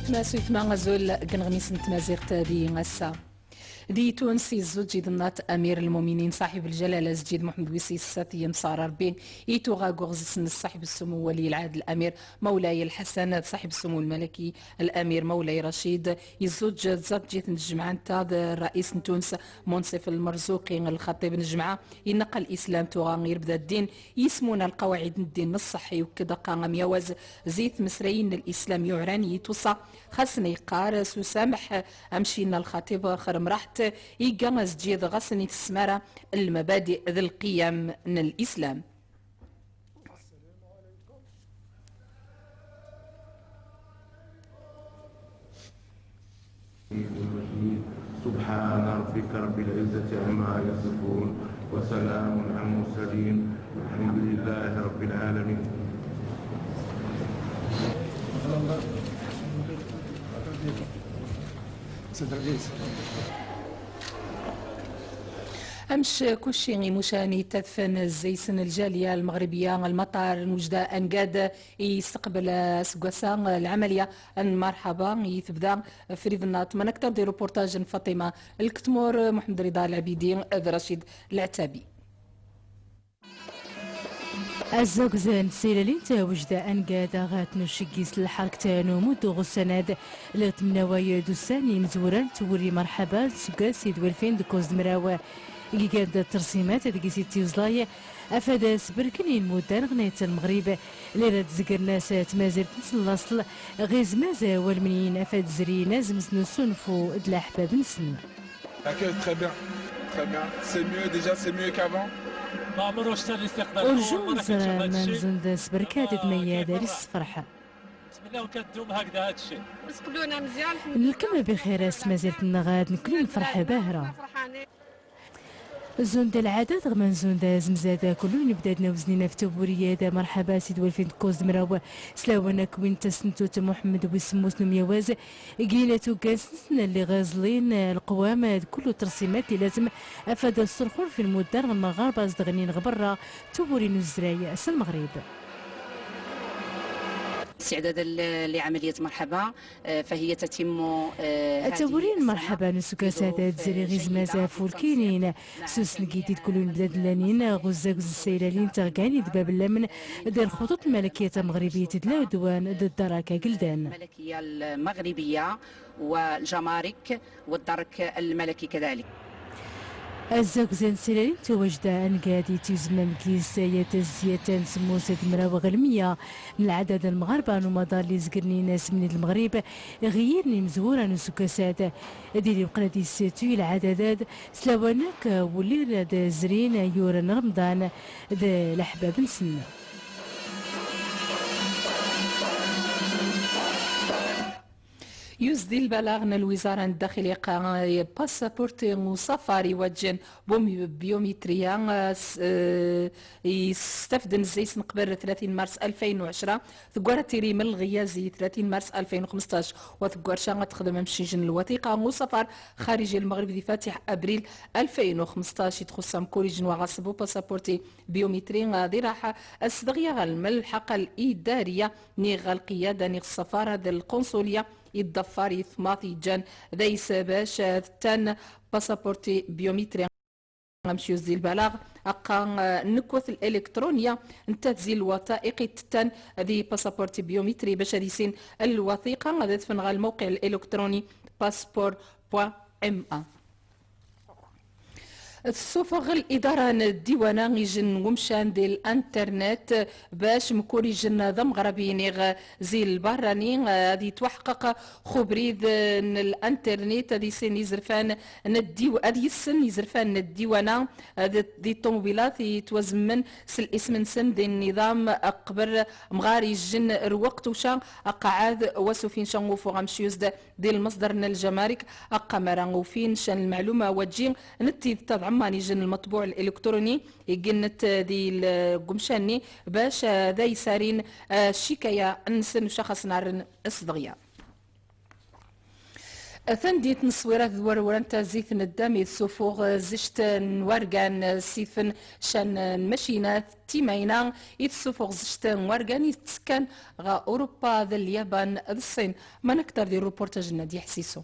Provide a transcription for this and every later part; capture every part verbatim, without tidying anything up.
Tma s uytma, azul deg uneɣmis n tmaziɣt di ass-a. Di Tunes, izzuǧǧ iḍ-nna amir lmuminin ṣaḥib lǧalala Zǧid Muḥemmed wis setta, yenṣer Ṛebbi i tuɣa g uɣzis-nnes ṣaḥib ssummu wali lɛahd lamir Mawlay Lḥasan d ṣaḥib ssummu lmalaki lamir Mawlay Racid. Izzuǧǧ tẓaḍǧit n tjemɛa-nteɣ d ṛṛayis n Tunes Munsif Lmerzuqi, lxaṭib n tjemɛa, inna qa lislam tuɣa irbed ddin, yismuna lqawaɛid n ddin n ṣṣeḥ, iwekked qa amyawaz zi tmesrayin n lislam yuɛran, yettuṣa xas n iqqar s usameḥ, amcin n lxaṭib xer mraḥt, iga Zǧid ɣas n itessmara lmabadi d lqiyam n lislam. سبحان ربك رب العزة عما يصفون، وسلام على المرسلين، والحمد لله رب العالمين. Amec kuci imucan ittadfen zzay-sen lǧalya lmeɣribiya, lmaṭar n Wejda Angad, isteqbel aseggas-a lɛamaliya n merḥaba i tebda f riḍ-nna tmanakter di ruportaj n Faṭima Lketmur, Muḥemmed Riḍa Lɛbidi d Racid Lɛettabi. Azagzan n tsaylalin n Wejda Angad ɣ tnuceggi s lḥerkt n umuddu ɣ-ussanad, la tmnaway d ussan imezwura n twuri merḥaba n useggas id walfin d kuẓ d mraw. Gigan d tersimat deg-s ittiwẓlay afad sberken inmuddan ɣ nayt n Lmeɣrib, li rad zegren as tmazirt-nsen n laṣel ɣ izmaz walmnyin afad zrin azemz n usunfu d laḥbab-nsen. Accueil très bien, très bien. C'est mieux, déjà, c'est mieux qu'avant. Ur jum ẓra ma nzun d asberkad d mayyad ar issefreḥ. Nelkem bixir a s tmazirt-nneɣ, ad nekni nferḥ bahra. Zun d lɛadad ɣ ma nzun d azemzad kullu nebda-d nawznin af tawuri d merḥaba s id walfin d kuẓ d mraw s lawan akk win n tasentut Muḥemmed wis semmus n umyawaz. Gin tuggas-nsen lliɣ ẓlin lqwam d kullu tersimat di lazem afad sserxun fi lmuddar ɣ lmeɣreb azedɣen ɣ berra tawuri n uzray s lmeɣrib. استعدادا ل-، لعملية مرحبا، آه، فهي تتم، آه، هذه السنة. Tawuri n merḥaba n useggas-a tezri ɣ izmaz afulkinin. S usneggi d kullu nebda-d lanin ɣ uzzagz n saylalin taɣgani d bab llamen d lxuṭuṭ lmalakiyat tameɣribit d lawdwan d ddarak ageldan. الملكية المغربية والجمارك والدرك الملكي كذلك. Azagz n saylalin n Wejda Angad ittiwzn amgis yat zziyat n semmus d mraw ɣ lmya n lɛadad n lmeɣarba n umaḍal li zegren asmni d Lmeɣrib ɣ yir n imezwura n useggas-ad. Didi uqlad issetu i lɛadad-ad s lawan akk wulli rad zrin ayyur n Remḍan d leḥbab-nsen. Yuzdi lbalaɣ n lwiẓara n ddaxiliya, pasapurti n usafar iwaǧen bum-, biyumitriya, eh, s-, eh, yestafden zzay-sen qbel tlatin mars alfayn u ɛecra, tegwara tiri melɣiya zi tlatin mars alfayn u xmesṭac, wa tegwarca ad texdem amcijen n lwatiqa n usafar xariji Lmeɣrib di fatiḥ abril alfayn u xmesṭac, itxuṣṣa mkurij n waɣasb u pasapurti biyumitri, eh, di raḥa asdɣ yaɣ lmelḥaqa lidariya niɣ ɣ lqiyada niɣ ssafara d lqunṣulya, iddaffar i tmaḍ iǧǧan d ays bac, eh, tettan pasapurti biyumitri. Amciyuz di lbalaɣ, aqqa, eh, nkwet elektroniya n tadzi lwataiq i tettan di pasapurti biyumitri bac ad isin lwathiqa ad adfen ɣ lmawqiɛ elektroni passeport point M A. Tessufeɣ lidara n ddiwan-a ijen n wemcan di lanternet bac mkul ijen d ameɣrab-ini zi lbarrani ad yettwaḥqeq x ubrid n lanternet ad yessen izerfan n ddiw-, ad yessen izerfan n ddiwan-a d, di ṭṭumubilat yettwazemmen s lisem-nsen di nniḍam aqbel mɣar ijen lweqt uca aqaɛad wasufin ca ufuɣ amciyuz d di lmeṣder n ljamarik, aqamara ufin can lmeɛluma waǧi n tidet ad ɛemman ijen lmeṭbuɛ elektroni, igennet di lgumca-nni bac ad ay sarin, eh, ccikaya-nsen uca xas narren s dɣya. Tandit n Ṣṣwirat d Werwra n tazzit n ddam i tessufuɣ zzt n wargan s ifen can n macinat timayna i tessufuɣ zzt n wargan i tettekkan ɣer Urupa d Lyaban d Ṣṣin. Ma nektar di rupurtaj n Nadi Ḥsisu.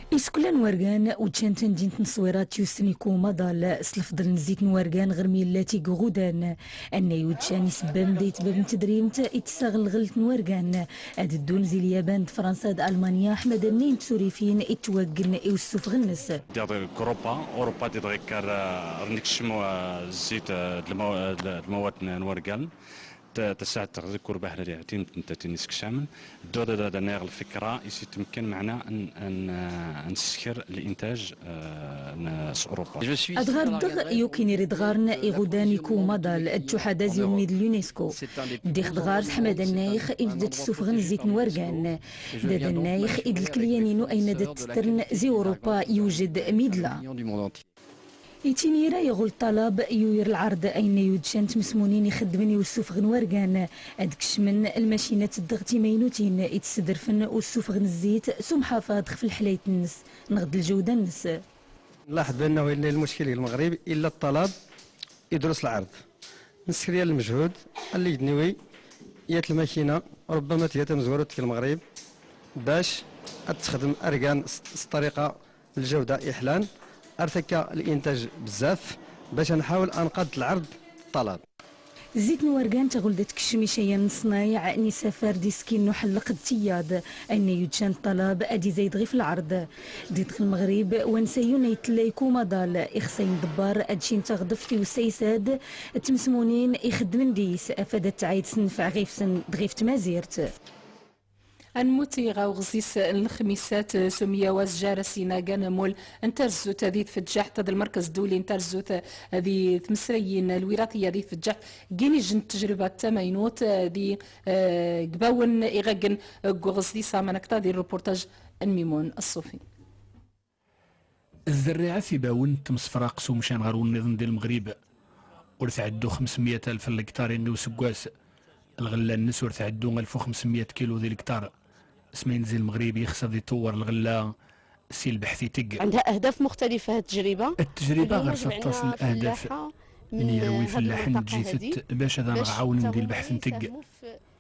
Isekla n wargan, uǧǧan tanjint n Ṣṣwirat yusen i kumaḍal s lefḍel n zzit n wargan ɣer mi yella tig ɣudan. Annay uǧǧan isebbab da itbab n tedrimt i tessaɣ lɣelt n wargan. Ad ddun zi Lyaban d Fransa d Almanya ḥma d annay n tsurifin i ttwaggen i ussufeɣ-nnes. Diɣ deg Urupa, Urupa di dɣikkar, eh, rnekcem, eh, zzit, eh, d lmaw-, eh, d lmawad n, n wargan. Ta-, tasaɛet teɣzi kurbah lali ɛtin ntatin iskecmen. Ddu da, da, da nniɣ lfikra, is ittemken meɛna n, n, eh, n ssker lintaj, eh, n, s Urupa. Ad ɣar ddeɣ yukin irid ɣarn iɣudan iku umaḍal d tuḥada zi umid l'UNESCO. Ddiɣ dɣar ḥma d annayx i d-tessufɣen zzit n wargan. Da d annayx i d lklyan inu ayen ad ttren zi Urupa yujed midla. Itinira iɣul ṭṭalab yuyir lɛerḍ ayen yuǧǧan tmesmunin ixeddmen i ussufeɣ n wargan, ad kecmen lmacinat ddeɣ timaynutin i tessedrfen ussufeɣ n zzit s umḥafaḍ xef lḥlayt-nnes neɣ d lǧewda-nnes. نلاحظ بأنه إلا المشكل في المغرب إلا الطلب يدرس العرض. نسكر يا المجهود اللي يدنوي يا الماكينة، ربما تجي تمزورو تك المغرب باش تخدم أرقان س-، س-، طريقة الجودة إحلان، أرتكا الإنتاج بزاف باش نحاول أنقذ العرض الطلب. Zzit n wargan taɣul da tkecm icayan n ṣṣnayeɛ n isafar d iskin n uḥelleq d tiyaḍ, ayen yuǧǧan ṭṭalab ad izayed ɣef lɛerḍ. Di dɣi lmeɣrib, wansayun ay tella iku umaḍal, ixṣayen ḍebbar ad cin taɣḍeft i usaysad d tmesmunin ixeddmen dis, afad ad tɛayd s nnfeɛ ɣif-sen d ɣif tmazirt. Anmuti ɣa uɣzis n lxmisat s umyaw azjar asinagan amul n tarzut di tfeǧǧaḥt d lmerkez dduli n tarzut di tmesrayin lwiratiya di tfeǧǧaḥt, gin ijn n tejribat tamaynut di, eh, gbawen iɣaggen g uɣzis amanakta di rupurtaj n Mimun Ṣṣufi. Zzerriɛa tibawen temsefraq s umcan ɣer unniḍen di Lmeɣrib. Ur tɛeddu xemsemya alef n lektar i useggas. Lɣella-nnes ur tɛeddu alef u xemsemya kilu di lektar. Asmi n zi Lmeɣrib yexs ad iṭewwer lɣella si lbeḥt iteg. عندها أهداف مختلفة هاد التجربة. Ttejriba ɣer-s aṭas n ahdaf. N yerwi fellaḥen ǧǧitet bac ad aneɣ ɛawnen di lbeḥt n teg.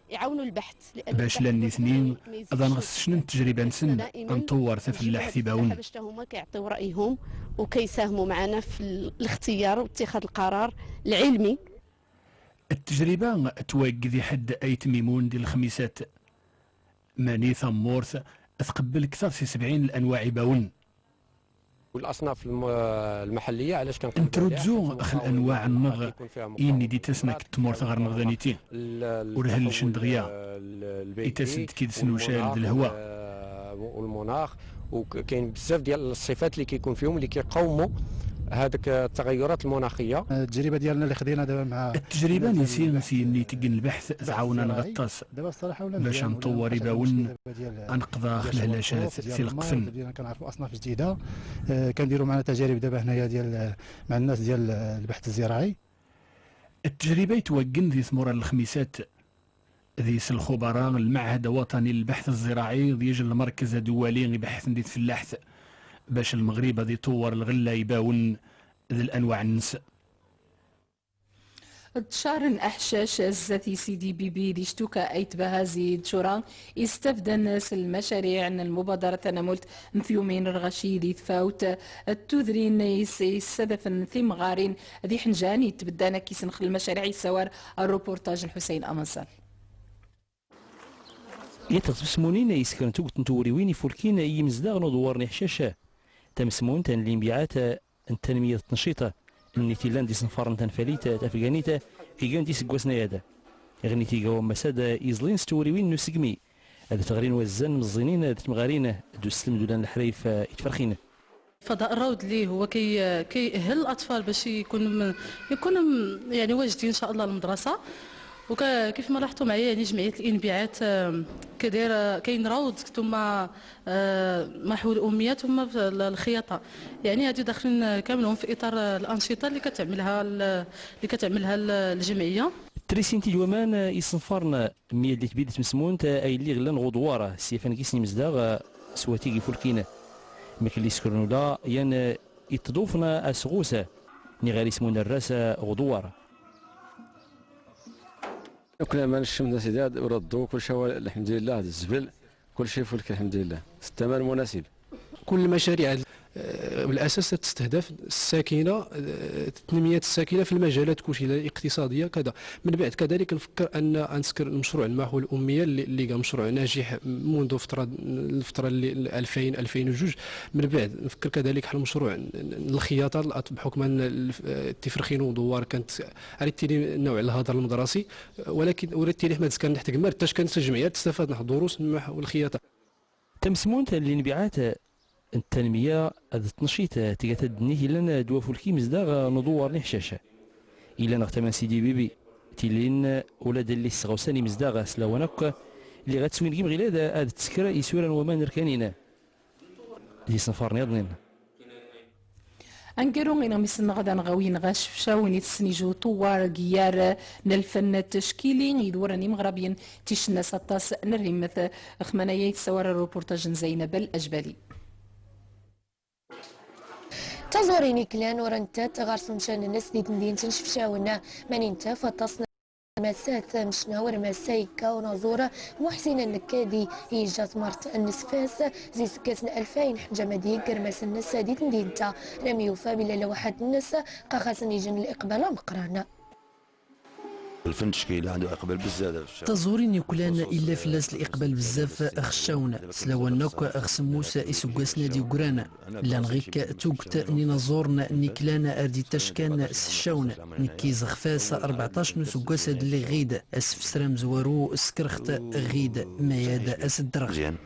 يعاونوا البحث، لأن bac llan nitni ad aneɣ ssecnen ttejriba-nsen, ad nṭewwer tafellaḥt ibawen. حاجة هما كيعطيو رأيهم وكيساهموا معنا في الاختيار واتخاذ القرار العلمي. Ttejriba twagged i ḥedd Ayt Mimun di lexmisat. Mani tammurt tqebbel kter si sebɛin lanwaɛ ibawen. والأصناف الم-، المحلية، علاش كنقول Ntrudzu x lanwaɛ-nneɣ inni d-ittasen akk d tmurt ɣer-nneɣ d aniti. Ur hellcen dɣya. Ittas-d kid-sen ucal d lehwa. والمناخ، وكاين بزاف ديال الصفات اللي كيكون فيهم اللي كيقاوموا هذيك التغيرات المناخية. التجربة ديالنا اللي خدينا دابا مع Ttejriba-nni s yenni iteggen lbeḥt tɛawen-aneɣ aṭas. دابا الصراحة ولا bac ad nṭewwer ibawen, ad nqeḍ x lehlacat tileqqfen. بدينا كنعرفوا أصناف جديدة. آه، كنديروا معنا تجارب دابا هنايا ديال، مع الناس ديال البحث الزراعي. Ttejriba itwaggen di tmura n lexmisat. Dis lxubara n Lmeɛhed Awaṭani n Lbeḥt Zziraɛi d yij lmerkez adwali ibeḥḥten di tfellaḥt, bac Lmeɣrib ad iṭewwer lɣella ibawen d lanwaɛ-nnes. Ttcar n aḥcac zdat i Sidi Bibi di ctuka Ayt Bahazi d Cura istafdan s lmacariɛ n lmubadara tanamult n tyumin n lɣaci di tfawt d tudrin is-, issadafen timɣarin d iḥenjan itbeddan akkis n xl lmacariɛ isawar rupurtaj n Ḥusayn Amansal. Yat tmesmunin ay isekren tuget n twuriwin ifulkin i yimezdaɣ n uḍewwar n iḥcac. Tamesmunt n limbiɛat n tanmirt n ccita, nni t-illan d isenfaren n tanfalit tafganit, igan d iseggasen ayad. Iɣni tiga wammas ad iẓlin s twuriwin n usegmi, ad teɣrin wazzan meẓẓinin d temɣarin, d uslem d ulan leḥrayf itferxin. فضاء الروض اللي هو كي-، كيأهل الأطفال باش يكون م-، يكون م-، يعني واجدين إن شاء الله للمدرسة. وك-، كيف ما لاحظتوا معايا، يعني، جمعية الانبعاث، آم، كداير، آه، كاين روض، ثم، آه، محو الأمية، ثم في ال-، الخياطة. يعني، هادو داخلين كاملهم في إطار، آه، الأنشطة اللي كتعملها ال-، اللي كتعملها ال-، الجمعية. Trisint id waman isenfaren mi ad li tbid tmesmunt ay lliɣ llan ɣ uḍwar s yafan gis n imezdaɣ s watig ifulkin. Mek lli skren ula yan itḍufen asɣus niɣ ar ismun arras ɣ uḍwar. Akk laman ccem d asidi ad ur aḍḍu kulci, lḥemdulillah, d zzbel. كل شيء فلك الحمد لله. ستة مال مناسب. كل المشاريع، آه، بالأساس تستهدف الساكنة، آه، تنمية الساكنة في المجالات كلشي، الاقتصادية كذا. من بعد كذلك نفكر أن نسكر المشروع الماحول الأمية اللي، اللي كان مشروع ناجح منذ فترة، الفترة اللي ألفين، ألفين وجوج. من بعد نفكر كذلك حل مشروع الخياطة، بحكم أن الف-، آه، تفرخين ودوار كانت أريد تيلي نوع الهدر المدرسي، ولكن وريت لي حمد كان نحتاج مال، حتى كانت الجمعيات تستفاد نحو دروس المح-، والخياطة. Tamesmunt n linbiɛat n tanmiya d tnecit tga taddennit illan d wafulki mezdaɣ n uḍuwar n iḥcac. Illan ɣ tama n Sidi Bibi, tilin ula d lli sɣawsan imezdaɣ s lawan akk, lliɣ ad swin gim ɣilad ad tsker isura n waman rkanin. D isenfar nniḍnin. Angaru ineɣmisen-nneɣ ad anɣaw yenɣa cefcawen i tessen iju tuwar g yar n alfen n tckili i d-wurran imɣrabyen ticennas aṭas n rhimmet. Ɣ tmanaya i tessawar rrupuṛṭaj n Zaynab Al Ajbali. Taẓuri n iklan ur nttat ɣer-s umcan-nnes di temdint n Cefcawen, ma n intaf aṭas n Rmasat, mecna ur massa ikka unaẓur Muḥsin Nnekkadi, ijja tmart n Sfas, zi seggas n alfayn ḥenǧa ma d-yegg rmas-nnes di temdint-a, rem yufa bila lwaḥat-nnes, qa xasen ijen liqbal ameqqran. الفن التشكيلي عنده إقبال بزاف في الشارع. Taẓuri n iklan illa fell-as liqbal bezzaf ɣ ccawn, s lawan akk ɣ semmus iseggasen ad yegran. Llan ɣik tugt n inaẓuren n iklan ar d-ittackan s ccawn. Nekki zexf-as rbeɛṭac n useggas ad lliɣ ɣid, asefsra amezwaru skerɣ-t ɣid, mayad as-ddreɣ.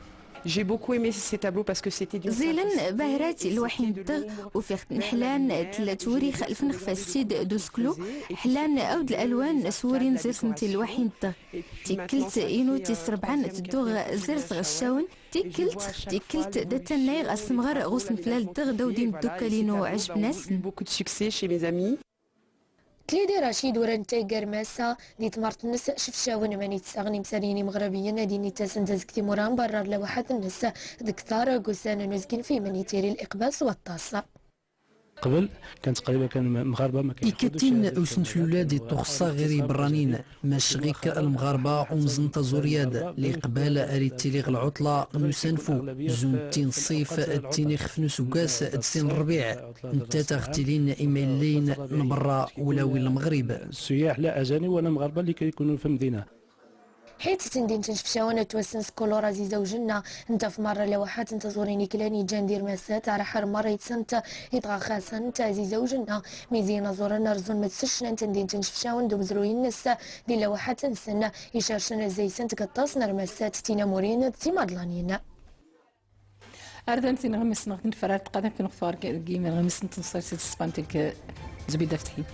J'ai beaucoup aimé ces tableaux parce que c'était d'une simplicité. Ẓilen bahrat lwaḥi-nteɣ, ufiɣ-ten ḥlan, tella twuri xalfen xef assid d useklu, ḥlan awd lalwan s wurin zirsen ti lwaḥi-nteɣ. Tikkelt inu tis rebɛa tedduɣ zers ɣ ccawn, tikkelt, tikkelt da tannayɣ asemɣer ɣ usenflal-nteɣ d awd imeddukkal-inu ɛejben-asen. Beaucoup de succès chez mes amis. Tlidi Racid ur nttat gar massa di tmart-nnes Cefcawen, mani tessaɣen imsariyen imeɣrabiyen ad ini-ttasen-d azg timura n berra ɣ lwaḥat-nnes deg ktar n wussan n uzgen fi mani tiri liqbal s waṭas. قبل كان تقريبا كان مغاربة ما كاين. Ikkatin usenflula d tuxsa ɣir iberranin, mac ɣik lemɣarba umẓen taẓuri-ad, liqbal ar ittili ɣ lɛuṭla n usanfu, zun tin ṣṣif d tin ixef n useggas d tin n rrbiɛ. Nettat aɣ ttilin imaylliyen n berra ula wi n Lmeɣrib. السياح لا أجانب ولا مغاربة اللي كيكونوا في المدينة. Ḥitt temdint n Cefcawen ad twassen s kulur azizaw jenna, ntaf merra lwaḥat n taẓuri n iklan iǧan di rmasat, ara ḥar merra ittsent, itɣa xasent azizaw jenna, mi zi inaẓuren rẓun ma d ccna n temdint n Cefcawen d umezruy-nnes di lwaḥat-nsen, icercen azay-sent g aṭas n rmasat, tinamurin d timaḍlanin. Ar dan tineɣmist-nneɣ, neffer ar tqadan kan ɣef tɣerki deg yimineɣmist n tneṣṣayt s tespanit deg Zbida Fetḥi.